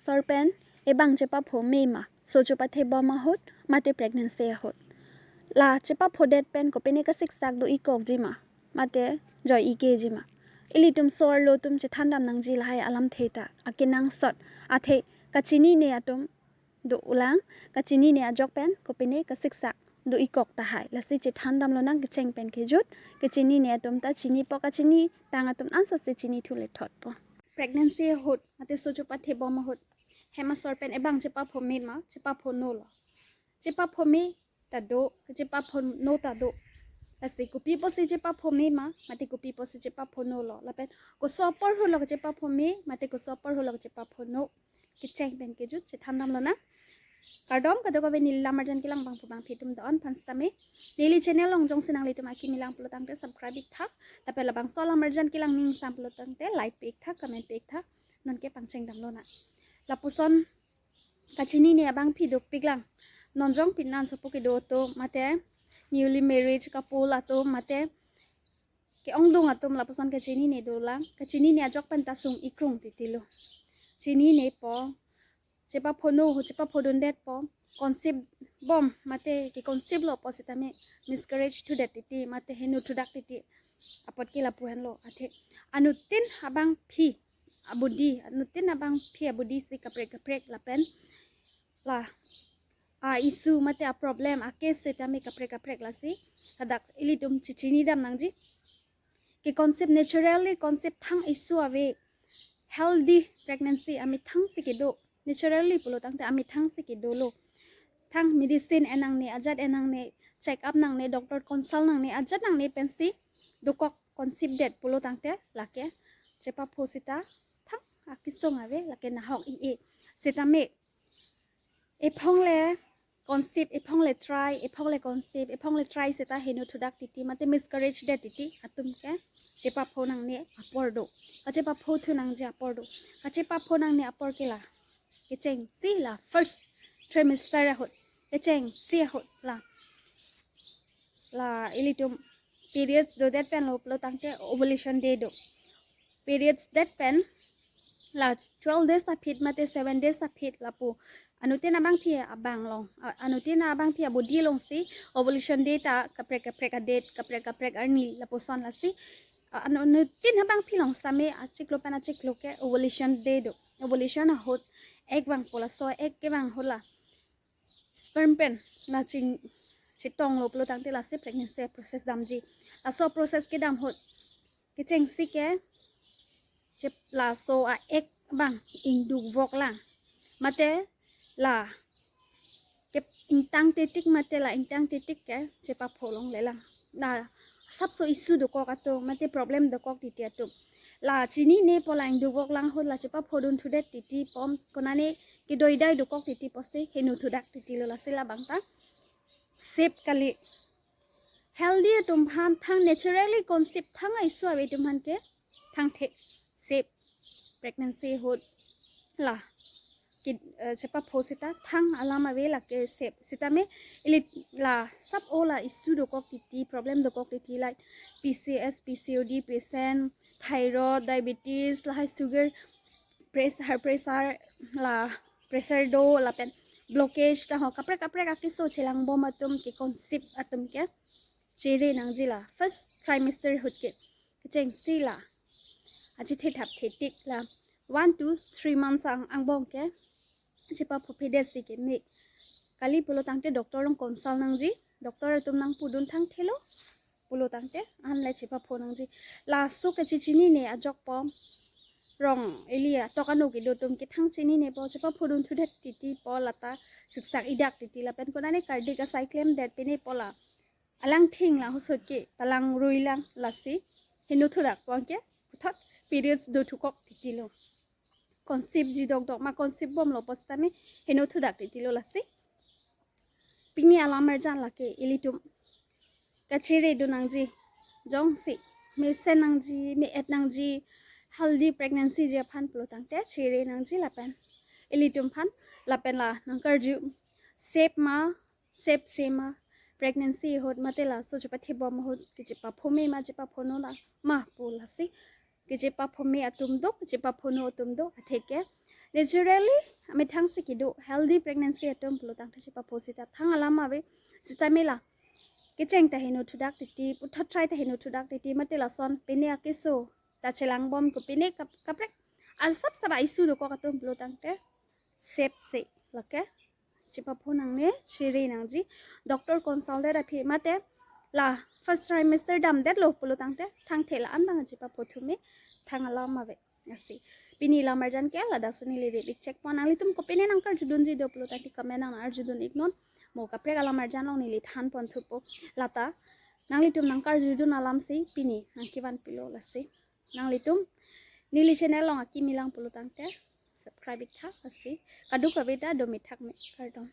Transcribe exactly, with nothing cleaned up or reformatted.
Sorpen ebang chepapho me ma, socho pathe bom ahut, mate pregnancy ahut. La chepaphodet pen kopine kasiksak do-ikokji ma, mate joi-ikji ma. Ilitum so-arlo atum chethandam nangji lahai alamthe ta. Akenangsot athe kachinine atum do-olang, kachinine ajok pen kopine kasiksak do-ikok tahai. Lasi chethandam lonang kecheng pen kejut, kachinine atum ta chinipo, kachinitang atum ansose chinithu lethotpo. Pregnancy ahut, mate socho pathe bom ahut, hem asor pen ebang chepapho me ma, chepapho no lo. Chepapho me ta do, chepapho no ta do. Lasi kopi pusi chepapho me ma, mate kopi pusi chepapho no lo. Lapen koso apor ahut lo chepapho me, mate koso apor ahut lo chepapho no. Kecheng pen kejut chethandam lonang. Kardom kadokave neli Lamarjan Kelang bangphu bangphi atum do-an aphan sitame, neli channel along jongsi nanglitum akimi lang pulo tangte subscribe ik tha. Lapen labangso Lamarjan Kelang ning sam pulo tangte like pi ik tha, comment pi ik tha. Nonke pangcheng dam lonang. Lapuson kachinine abangphi dopik lang. Non jongpik nan sopo kedo atum, mate newly married couple atum, mate ke-ongdung atum lapuson kachinine dolang. Kachinine ajok pen ta sung ikrung titi lo. Chininepo, chepapho no ho, chepaphodundetpo, conceive bom, mate ke-conceive lopo sitame miscarriage thudet titi, mate heno thudak titi. Apot ke lapu henlo. Athe anuttin abangphi abodi, anuttin abangphi abodi si kaprek kaprek lapen la a-issue mate a-problem a-case sitame kaprek kaprek. Lasi hadak ilitum chechinidam nangji. Ke-conceive, naturally conceive thang issue ave. Healthy pregnancy amethang si kedo. Naturally pulo tangte amethang si kedo lo. Thang medicine en nangne, ajat en nangne, check up nangne, doctor consult nangne, ajat nangne pensi dokok, conceive det pulo tangte lake chepapho sita thang akesung ave, lake nahok i-e. Sitame ephong le conceive, ephong le try, ephong le conceive, ephong le try sita heno thudak titi, mate miscarriage det titi atum ke chepapho nangne apor do. Kachepapho thu nangji apor do. Kachepapho nangne apor ke la kechengsi la first trimester ahut, kechengsi ahut la, la ilitum periods dodet pen lo pulo tangte ovulation day do. Periods det pen la twelve days aphi mate seven days aphi lapu anuttin abangphi abang along, a-, anuttin abangphi abodi alongsi ovulation day ta kaprek kaprek a-date, kaprek kaprek arni lapuson. Lasi a-, anu-, anuttin abangphi along sitame achiklo pen achiklo ke ovulation day do. Ovulation ahut egg vangpo, laso egg kevang ahut la sperm pen na ching chetong lo pulo tangte lasi pregnancy process damji. Laso process kedam ahut kechengsi ke chep laso a-egg abang ingdukvok lang, mate la ke ingtang titik, mate la ingtang titik ke chepapho longlelang. Na asapso issue dokok atum mate problem dokok titi atum, la chininepo, la ingdukvok lang ahut la chepaphodun thudet titi po, konane kedoidai dokok titi pusi heno thudak titi lo. Lasi labang ta safe kali. Healthy atum aphan, thang naturally conceive thang a-issue ave atum aphan ke thangthe safe. Pregnancy ahut la ke, eh, chepapho sita thang alam ave, lake safe. Sitame ili la asap o la issue dokok titi, problem dokok titi, like P C S, P C O D patient, thyroid, diabetes, lahai sugar, press-, high pressure, la pressure do, lapen blockage ta ho, kaprek kaprek akeso chelang bom atum ke, conceive atum ke chere nangji la first trimester ahut ke. Kechengsi la achethethap thetik la one to three months ang, angbong ke chepapho phedet si keme kali pulo tangte doctor along consult nangji, doctor atum nangpudun thangthelo pulo tangte anle chepapho nangji. Laso kachechinine ajokpo, rong ili atok ano kedo atum ke thang chininepo, chepaphodun thudet titi po, lata siksak idak titi lapen konane kardik asai klemdet pine po la alang thing la hosot ke palang rui lang, lasi heno thudak po ke puthot periods do thukok titi lo. Conceive ji dokdok ma, conceive bomlo pu sitame heno thudak titi lo. Lasi pini alam arjan lake ilitum kachere dun nangji, jongsi mesen nangji, me-et nangji, healthy pregnancy ji aphan pulo tangte chere nangji lapen ilitum aphan, lapen la nangkarju safe ma, safe se ma, pregnancy ahut mate laso chepathe bom ahut kechepapho me ma, chepapho no la ma pu lasi. Kechepapho me atum do, kechepapho no atum do, atheke Naturally amethang si kedo, healthy pregnancy atum pulo tangte chepapho sita thang alam ave. Sita mela kecheng ta heno thudak titi, puthot trai ta heno thudak titi, mate lason pine akeso ta chelangbom ko pine kap-, kaprek alsap saba isu dokok atum pulo tangte sep se lake chepapho nangne, chere nangji, doctor consulted aphi mate la first trimester damdetlo pulo tangte thangthe la-an bang chepapho thume thang alam ave. Lasi pini lamarjan ke ladak si neli debik chek pon. Nanglitum kopine nangkarjudunji do pulo tangte comment nang arjudun iknon. Mo kaprek alamarjan along neli than pon thupo. Lata nanglitum nangkarjudun alam si pini nangkevan pilo. Lasi nanglitum neli channel along akimi lang pulo tangte subscribe iktha. Lasi kadokave ta do mithak me, kardom.